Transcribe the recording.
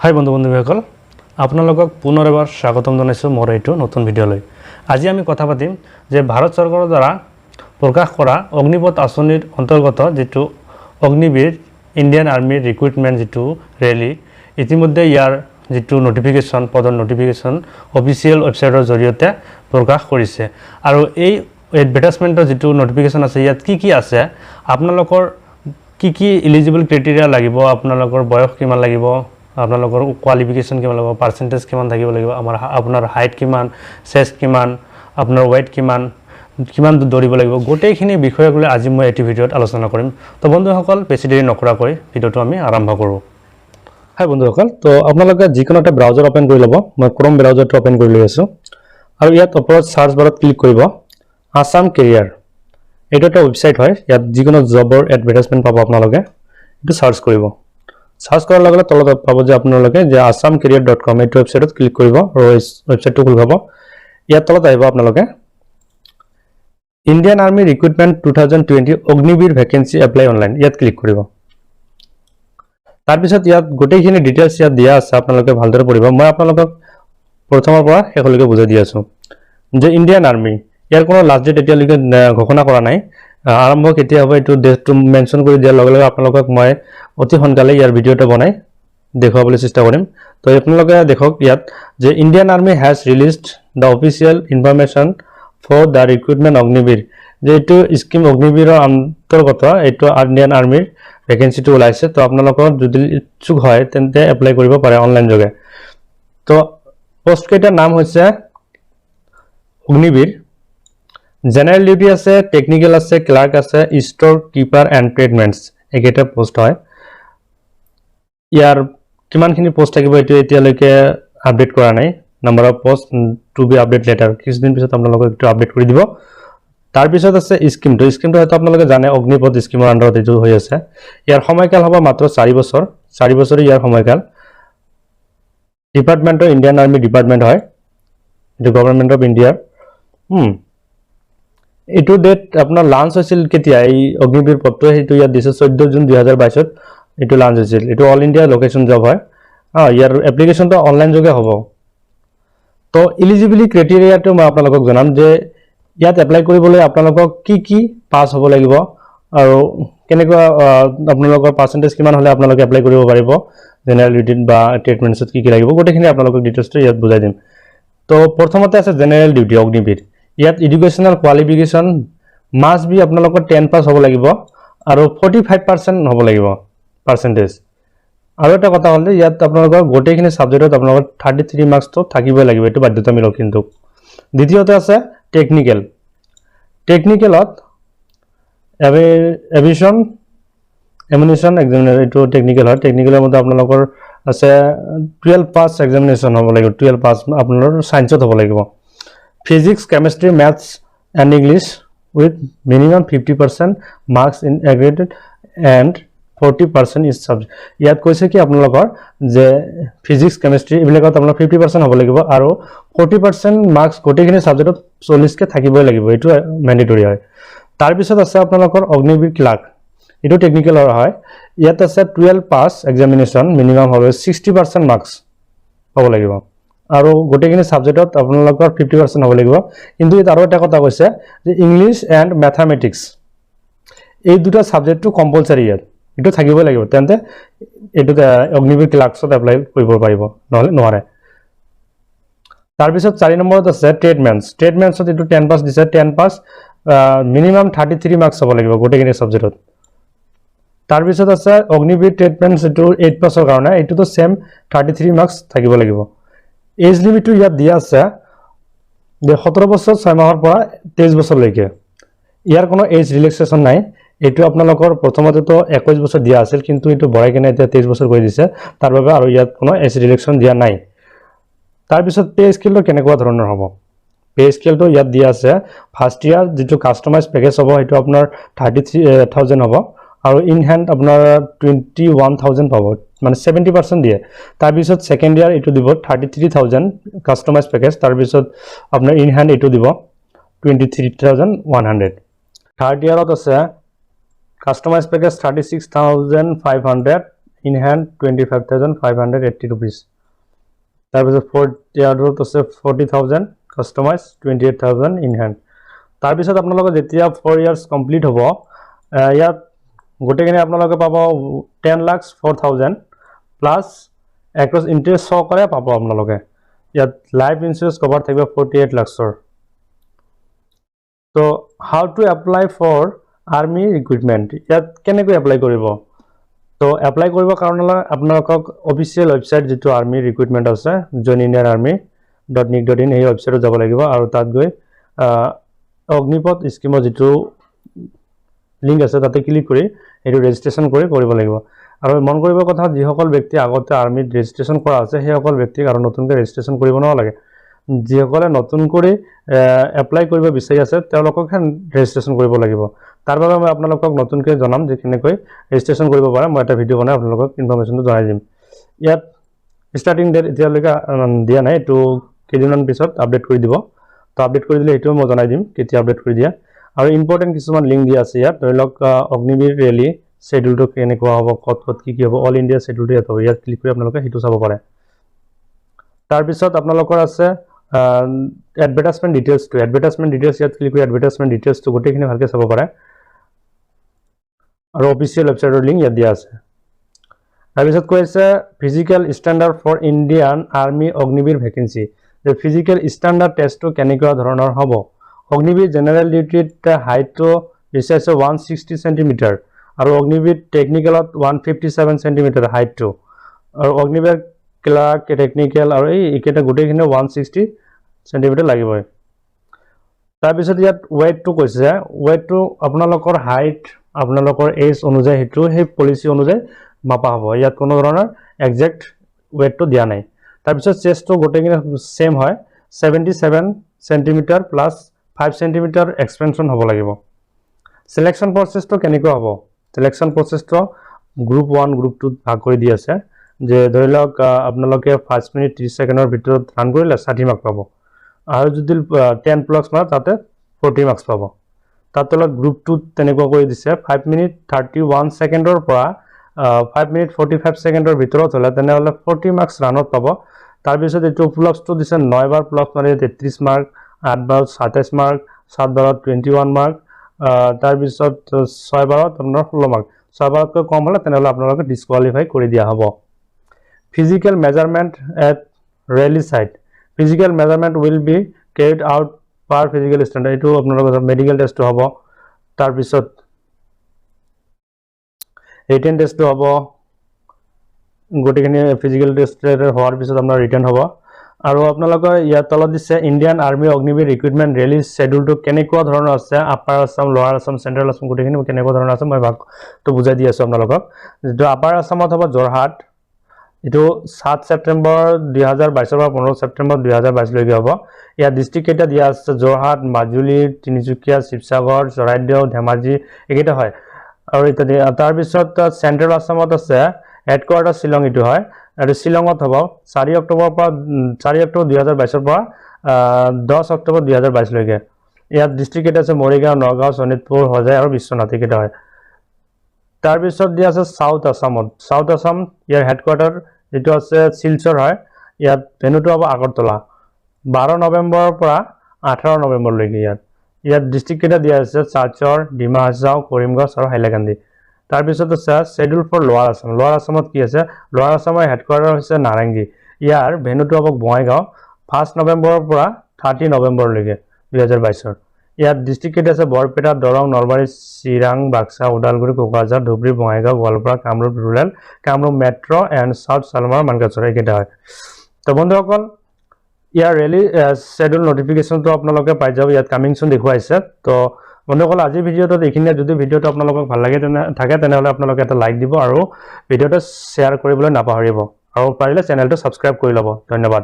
হাই বন্ধু বান্ধৱীসকল, আপোনালোকক পুনৰ এবাৰ স্বাগতম জনাইছোঁ মোৰ এইটো নতুন ভিডিঅ'লৈ। আজি আমি কথা পাতিম যে ভাৰত চৰকাৰৰ দ্বাৰা প্ৰকাশ কৰা অগ্নিপথ আঁচনিৰ অন্তৰ্গত যিটো অগ্নিবীৰ ইণ্ডিয়ান আৰ্মিৰ ৰিক্ৰুইটমেণ্ট যিটো ৰেলী, ইতিমধ্যে ইয়াৰ যিটো নটিফিকেশ্যন, পদৰ নটিফিকেশ্যন অফিচিয়েল ৱেবছাইটৰ জৰিয়তে প্ৰকাশ কৰিছে আৰু এই এডভাৰটাইজমেণ্টৰ যিটো নটিফিকেশ্যন আছে, ইয়াত কি কি আছে, আপোনালোকৰ কি কি ইলিজিবল ক্ৰাইটেৰিয়া লাগিব, আপোনালোকৰ বয়স কিমান লাগিব, আপোনালোকৰ কোৱালিফিকেশ্যন কিমান লাগিব, পাৰ্চেণ্টেজ কিমান থাকিব লাগিব, আপোনাৰ হাইট কিমান, চেষ্ট কিমান, আপোনাৰ ৱেইট কিমান, কিমান দৌৰিব লাগিব, গোটেইখিনি বিষয়ক লৈ আজি মই এইটো ভিডিঅ'ত আলোচনা কৰিম। তো বন্ধুসকল, বেছি দেৰি নকৰাকৈ ভিডিঅ'টো আমি আৰম্ভ কৰোঁ। হাই বন্ধুসকল, তো আপোনালোকে যিকোনো এটা ব্ৰাউজাৰ অ'পেন কৰি ল'ব। মই ক্ৰম ব্ৰাউজাৰটো অ'পেন কৰি লৈ আছোঁ আৰু ইয়াত ওপৰত চাৰ্চ বাৰত ক্লিক কৰিব আছাম কেৰিয়াৰ। এইটো এটা ৱেবছাইট হয়, ইয়াত যিকোনো জবৰ এডভাৰটাইজমেণ্ট পাব আপোনালোকে। এইটো চাৰ্চ কৰিব। চাৰ্চ কৰাৰ লগে লগে তলত পাব যে আপোনালোকে যে assamcareer.com, এইটো ৱেবছাইটত ক্লিক কৰিব আৰু এই ৱেবছাইটটো খোল খাব। ইয়াত তলত আহিব আপোনালোকে, Indian Army Recruitment 2020 Agniveer vacancy apply online, ইয়াত ক্লিক কৰিব। তাৰপিছত ইয়াত গোটেইখিনি ডিটেইলছ ইয়াত দিয়া আছে, আপোনালোকে ভালদৰে পঢ়িব। মই আপোনালোকক প্ৰথমৰ পৰা শেষলৈকে বুজাই দি আছোঁ যে ইণ্ডিয়ান আৰ্মি, ইয়াৰ কোনো লাষ্ট ডেট এতিয়ালৈকে ঘোষণা কৰা নাই। আৰম্ভ কেতিয়া হ'ব, এইটো ডেটটো মেনশ্যন কৰি দিয়াৰ লগে লগে আপোনালোকক মই অতি সোনকালে ইয়াৰ ভিডিঅ' এটা বনাই দেখুৱাবলৈ চেষ্টা কৰিম। তো আপোনালোকে দেখক ইয়াত যে Indian Army has released the official information for the recruitment Agniveer, যে এইটো স্কিম অগ্নিবীৰৰ অন্তৰ্গত এইটো ইণ্ডিয়ান আৰ্মিৰ ভেকেঞ্চিটো ওলাইছে। তো আপোনালোকৰ যদি ইচ্ছুক হয়, তেন্তে এপ্লাই কৰিব পাৰে অনলাইন যোগে। তো পষ্টকেইটাৰ নাম হৈছে অগ্নিবীৰ, জেনেৰেল ডিউটি আছে, টেকনিকেল আছে, ক্লাৰ্ক আছে, ষ্ট'ৰ কিপাৰ এণ্ড ট্ৰেডমেনছ, এইকেইটা পোষ্ট হয়। ইয়াৰ কিমানখিনি পোষ্ট থাকিব, এইটো এতিয়ালৈকে আপডেট কৰা নাই। Number of post to be update later, কিছুদিন পিছত আপোনালোকক এইটো আপডেট কৰি দিব। তাৰপিছত আছে স্কিমটো। স্কিমটো হয়তো আপোনালোকে জানে, অগ্নিপথ স্কিমৰ আণ্ডাৰত এইটো হৈ আছে। ইয়াৰ সময়কাল হ'ব মাত্ৰ 4 বছৰ। 4 বছৰে ইয়াৰ সময়কাল। ডিপাৰ্টমেণ্টৰ ইণ্ডিয়ান আৰ্মি ডিপাৰ্টমেণ্ট হয় এইটো, গভৰ্ণমেণ্ট অফ ইণ্ডিয়াৰ। এইটো ডেট আপোনাৰ লাঞ্চ হৈছিল কেতিয়া, এই অগ্নিবীৰ পদটো, সেইটো ইয়াত দিছে, 14 জুন 2022ত এইটো লাঞ্চ হৈছিল। এইটো অল ইণ্ডিয়া লোকেশ্যন জব হয়। ইয়াৰ এপ্লিকেশ্যনটো অনলাইন যোগে হ'ব। তো ইলিজিবিলিটি ক্ৰাইটেৰিয়াটো মই আপোনালোকক জনাম যে ইয়াত এপ্লাই কৰিবলৈ আপোনালোকক কি কি পাছ হ'ব লাগিব আৰু কেনেকুৱা আপোনালোকৰ পাৰ্চেণ্টেজ কিমান হ'লে আপোনালোকে এপ্লাই কৰিব পাৰিব, জেনেৰেল ডিউটিত বা ট্ৰেডমেনছত কি কি লাগিব, গোটেইখিনি আপোনালোকক ডিটেইলছটো ইয়াত বুজাই দিম। তো প্ৰথমতে আছে জেনেৰেল ডিউটি অগ্নিবীৰ। ইয়াত এডুকেশ্যনেল কোৱালিফিকেশ্যন মাষ্ট বি আপোনালোকৰ 10 পাছ হ'ব লাগিব আৰু 45% হ'ব লাগিব পাৰ্চেণ্টেজ। আৰু এটা কথা হ'ল যে ইয়াত আপোনালোকৰ গোটেইখিনি ছাবজেক্টত আপোনালোকৰ 33 মাৰ্কছটো থাকিবই লাগিব, এইটো বাধ্যতামূলক কিন্তু। দ্বিতীয়তে আছে টেকনিকেল। টেকনিকেলত এভিয়েশ্যন এমুনিশ্যন এক্সামিনেশ্যন, এইটো টেকনিকেল হয়। টেকনিকেলৰ মতে আপোনালোকৰ আছে 12 পাছ এক্সামিনেশ্যন হ'ব লাগিব। 12 পাছ আপোনালোকৰ ছায়েন্সত হ'ব লাগিব, physics, chemistry, maths and English with minimum 50% marks in aggregate and 40% each subject। ইয়াত কৈছে কি আপোনালোকৰ যে ফিজিক্স, কেমেষ্ট্ৰি এইবিলাকত আপোনাৰ 50% হ'ব লাগিব আৰু 40% মাৰ্কছ গোটেইখিনি ছাবজেক্টত 40কৈ থাকিবই লাগিব, এইটো মেণ্ডেটৰী হয়। তাৰপিছত আছে আপোনালোকৰ অগ্নিবীৰ ক্লাৰ্ক, এইটো টেকনিকেলৰ হয়। ইয়াত আছে 12 পাছ এক্সামিনেশ্যন মিনিমাম হ'ব, 60% মাৰ্কছ পাব লাগিব আৰু গোটেইখিনি ছাবজেক্টত আপোনালোকৰ 50% হ'ব লাগিব। কিন্তু ইয়াত আৰু এটা কথা কৈছে যে ইংলিছ এণ্ড মেথামেটিক্স, এই দুটা ছাবজেক্টটো কম্পালচাৰী, ইয়াত এইটো থাকিবই লাগিব। তেন্তে এইটোত অগ্নিবীৰ ক্লাৰ্কছত এপ্লাই কৰিব পাৰিব, নহ'লে নোৱাৰে। তাৰপিছত 4 নম্বৰত আছে ট্ৰেডমেনছ। ট্ৰেডমেনছত এইটো 10 পাছ দিছে। 10 pass, minimum 33 marks হ'ব লাগিব গোটেইখিনি ছাবজেক্টত। তাৰপিছত আছে অগ্নিবীৰ ট্ৰেডমেনছ, এইটো 8 পাছৰ কাৰণে। এইটোতো ছেম 33 মাৰ্কছ থাকিব লাগিব। এজ লিমিটটো ইয়াত দিয়া আছে যে 17 বছৰ 6 মাহৰ পৰা 23 বছৰলৈকে। ইয়াৰ কোনো এজ ৰিলেক্সেশ্যন নাই। এইটো আপোনালোকৰ প্ৰথমতেতো 21 বছৰ দিয়া আছিল, কিন্তু এইটো বঢ়াই কিনে এতিয়া 23 বছৰ কৰি দিছে। তাৰ বাবে আৰু ইয়াত কোনো এজ ৰিলেক্সেশ্যন দিয়া নাই। তাৰপিছত পে স্কেলটো কেনেকুৱা ধৰণৰ হ'ব? পে স্কেলটো ইয়াত দিয়া আছে। ফাৰ্ষ্ট ইয়াৰ যিটো কাষ্টমাইজ পেকেজ হ'ব, সেইটো আপোনাৰ 33,000 হ'ব আৰু ইন হেণ্ড আপোনাৰ 21,000 পাব, মানে 70% দিয়ে। তাৰপিছত ছেকেণ্ড ইয়াৰ এইটো দিব 33,000 কাষ্টমাইজ পেকেজ। তাৰপিছত আপোনাৰ ইন হেণ্ড এইটো দিব 23,100। থাৰ্ড ইয়াৰত আছে customize package 36,500। in hand ₹25,580। তাৰপিছত ফ'ৰ্থ ইয়াৰটোত আছে 40,000 customize, 28,000 in hand। তাৰপিছত আপোনালোকৰ যেতিয়া 4 ইয়াৰ্ছ কমপ্লিট হ'ব, ইয়াত গোটেইখিনি আপোনালোকে পাব 10,04,000 প্লাছ এক্ৰছ ইণ্টাৰেষ্ট সহকাৰে পাব আপোনালোকে। ইয়াত লাইফ ইঞ্চুৰেঞ্চ কভাৰ থাকিব 48 লাখছৰ। তো how to apply for army recruitment? ইয়াত কেনেকৈ এপ্লাই কৰিব? তো এপ্লাই কৰিবৰ কাৰণে আপোনালোকক অফিচিয়েল ৱেবছাইট যিটো আৰ্মি ৰিক্ৰুইটমেণ্ট আছে, joinindianarmy.nic.in, সেই ৱেবছাইটত যাব লাগিব আৰু তাত গৈ অগ্নিপথ স্কীমৰ যিটো লিংক আছে, তাতে ক্লিক কৰি সেইটো ৰেজিষ্ট্ৰেশ্যন কৰি কৰিব লাগিব। আৰু মন কৰিব কথা, যিসকল ব্যক্তি আগতে আৰ্মিত ৰেজিষ্ট্ৰেশ্যন কৰা আছে, সেইসকল ব্যক্তিক আৰু নতুনকৈ ৰেজিষ্ট্ৰেশ্যন কৰিব নালাগে। যিসকলে নতুন কৰি এপ্লাই কৰিব বিচাৰি আছে, তেওঁলোককহে ৰেজিষ্ট্ৰেশ্যন কৰিব লাগিব। তাৰ বাবে মই আপোনালোকক নতুনকৈ জনাম যে কেনেকৈ ৰেজিষ্ট্ৰেশ্যন কৰিব পাৰে। মই এটা ভিডিঅ' বনাই আপোনালোকক ইনফৰ্মেশ্যনটো জনাই দিম। ইয়াত ষ্টাৰ্টিং ডেট এতিয়ালৈকে দিয়া নাই। এইটো কেইদিনমান পিছত আপডেট কৰি দিব। তো আপডেট কৰি দিলে সেইটোও মই জনাই দিম কেতিয়া আপডেট কৰি দিয়া। আৰু ইম্পৰ্টেণ্ট কিছুমান লিংক দিয়া আছে ইয়াত। ধৰি লওক, অগ্নিবীৰ ৰেলী শ্বেডিউলটো কেনেকুৱা হ'ব, ক'ত ক'ত কি কি হ'ব, অল ইণ্ডিয়া শ্বেডিউলটো ইয়াত হ'ব। ইয়াত ক্লিক কৰি আপোনালোকে সেইটো চাব পাৰে। তাৰপিছত আপোনালোকৰ আছে এডভাৰটাইজমেণ্ট ডিটেইলছটো। এডভাৰটাইজমেণ্ট ডিটেইলছ ইয়াত ক্লিক কৰি এডভাৰটাইজমেণ্ট ডিটেইলছটো গোটেইখিনি ভালকৈ চাব পাৰে। আৰু অফিচিয়েল ৱেবছাইটৰ লিংক ইয়াত দিয়া আছে। তাৰপিছত কৈ আছে physical standard for Indian Army Agniveer vacancy, যে ফিজিকেল ষ্টেণ্ডাৰ্ড টেষ্টটো কেনেকুৱা ধৰণৰ হ'ব। অগ্নিবীৰ জেনেৰেল ডিউটিত হাইটটো বিচাৰিছে 160 চেণ্টিমিটাৰ আৰু অগ্নিবীৰ টেকনিকেলত 157 চেণ্টিমিটাৰ হাইটটো আৰু অগ্নিবীৰ ক্লাৰ্ক টেকনিকেল আৰু এইকেইটা গোটেইখিনি 160 চেণ্টিমিটাৰ লাগিবই। তাৰপিছত ইয়াত ৱেইটটো কৈছে। ৱেইটটো আপোনালোকৰ হাইট, আপোনালোকৰ এজ অনুযায়ী, সেইটো সেই পলিচি অনুযায়ী মাপা হ'ব। ইয়াত কোনো ধৰণৰ একজেক্ট ৱেইটটো দিয়া নাই। তাৰপিছত চেষ্টটো গোটেইখিনি ছেইম হয়, 77 centimeter plus 5 centimeter expansion হ'ব লাগিব। চিলেকশ্যন প্ৰচেছটো কেনেকুৱা হ'ব? চিলেকশ্যন প্ৰচেছটো গ্ৰুপ ওৱান, গ্ৰুপ টুত ভাগ কৰি দি আছে যে ধৰি লওক, আপোনালোকে 5 মিনিট 30 ছেকেণ্ডৰ ভিতৰত ৰান কৰিলে 60 মাৰ্ক পাব আৰু যদি 10 প্লাছ মাৰে, তাতে 40 মাৰ্কছ পাব। তাৰ তলত গ্ৰুপ টুত তেনেকুৱা কৰি দিছে, 5 মিনিট 31 ছেকেণ্ডৰ পৰা 5 মিনিট 45 ছেকেণ্ডৰ ভিতৰত হ'লে তেনেহ'লে 40 মাৰ্কছ ৰাণত পাব। তাৰপিছত এইটো পুলআপছটো দিছে, নয়বাৰ পুলআপছ মাৰিলে 33 মাৰ্ক, আঠবাৰত 27 মাৰ্ক, সাতবাৰত 21 মাৰ্ক, তাৰপিছত ছয়বাৰত আপোনাৰ 16 মাৰ্ক। ছয়বাৰতকৈ কম হ'লে তেনেহ'লে আপোনালোকে ডিছকুৱালিফাই কৰি দিয়া হ'ব। Physical measurement at rally site: physical measurement will be carried out per physical standard। এইটো আপোনালোকৰ মেডিকেল টেষ্টটো হ'ব, তাৰপিছত ৰিটেন টেষ্টটো হ'ব। গোটেইখিনি ফিজিকেল টেষ্ট হোৱাৰ পিছত আপোনাৰ ৰিটেন হ'ব। আৰু আপোনালোকৰ ইয়াত তলত দিছে Indian army Agniveer recruitment rally শ্বেডিউলটো কেনেকুৱা ধৰণৰ আছে, আপাৰ আছাম, লোৱাৰ আছাম, চেণ্ট্ৰেল আছাম গোটেইখিনি কেনেকুৱা ধৰণৰ আছে, মই ভাগটো বুজাই দি আছোঁ আপোনালোকক। যিটো আপাৰ আছামত হ'ব যোৰহাট, এইটো 7 ছেপ্টেম্বৰ 2022ৰ পৰা 15 ছেপ্টেম্বৰ 2022লৈকে হ'ব। ইয়াত ডিষ্ট্ৰিক্ট কেইটা দিয়া আছে, যোৰহাট, মাজুলী, তিনিচুকীয়া, শিৱসাগৰ, চৰাইদেউ, ধেমাজি, এইকেইটা হয় আৰু ইত্যাদি। তাৰপিছত চেণ্ট্ৰেল আছামত আছে হেডকোৱাৰ্টাৰ শ্বিলং, এইটো হয় আৰু শ্বিলঙত হ'ব 4 অক্টোবৰৰ পৰা 4 অক্টোবৰ 2022ৰ পৰা 10 অক্টোবৰ 2022লৈকে। ইয়াত ডিষ্ট্ৰিক্ট কেইটা আছে, মৰিগাঁও, নগাঁও, শোণিতপুৰ, হোজাই আৰু বিশ্বনাথ, এইকেইটা হয়। তাৰপিছত দিয়া আছে চাউথ আছামত। চাউথ আছাম ইয়াৰ হেডকোৱাৰ্টাৰ যিটো আছে শিলচৰ হয়। ইয়াত ভেনুটো হ'ব আগৰতলা, 12 নৱেম্বৰৰ পৰা 18 নৱেম্বৰলৈকে। ইয়াত ডিষ্ট্ৰিক্ট কেইটা দিয়া আছে, চাচৰ, ডিমা হাছাও, কৰিমগঞ্জ আৰু হাইলাকান্দি। তাৰপিছত আছে শ্বেডিউল ফৰ লোৱাৰ আছাম। লোৱাৰ আছামত কি আছে? লোৱাৰ আছামৰ হেডকোৱাৰ্টাৰ হৈছে নাৰেংগী। ইয়াৰ ভেনুটো হ'ব বঙাইগাঁও, 1 নৱেম্বৰৰ পৰা 30 নৱেম্বৰলৈকে 2022ৰ। ইয়াত ডিষ্ট্ৰিক্ট কেইটা আছে, Barpeta, Darrang, Nalbari, Chirang, Baksa, Udalguri, Kokrajhar, Dhubri, Bongaigaon, Goalpara, Kamrup rural, Kamrup metro and south Salmara, Mankachar, এইকেইটা হয়। তো বন্ধুসকল, ইয়াৰ ৰেলী শ্বেডিউল নটিফিকেশ্যনটো আপোনালোকে পাই যাব। ইয়াত কামিং চুন দেখুৱাইছে। তো বন্ধুসকল, আজিৰ ভিডিঅ'টোত এইখিনিয়ে। যদি ভিডিঅ'টো আপোনালোকক ভাল লাগে তেনেহ'লে আপোনালোকে এটা লাইক দিব আৰু ভিডিঅ'টো শ্বেয়াৰ কৰিবলৈ নাপাহৰিব আৰু পাৰিলে চেনেলটো ছাবস্ক্ৰাইব কৰি ল'ব। ধন্যবাদ।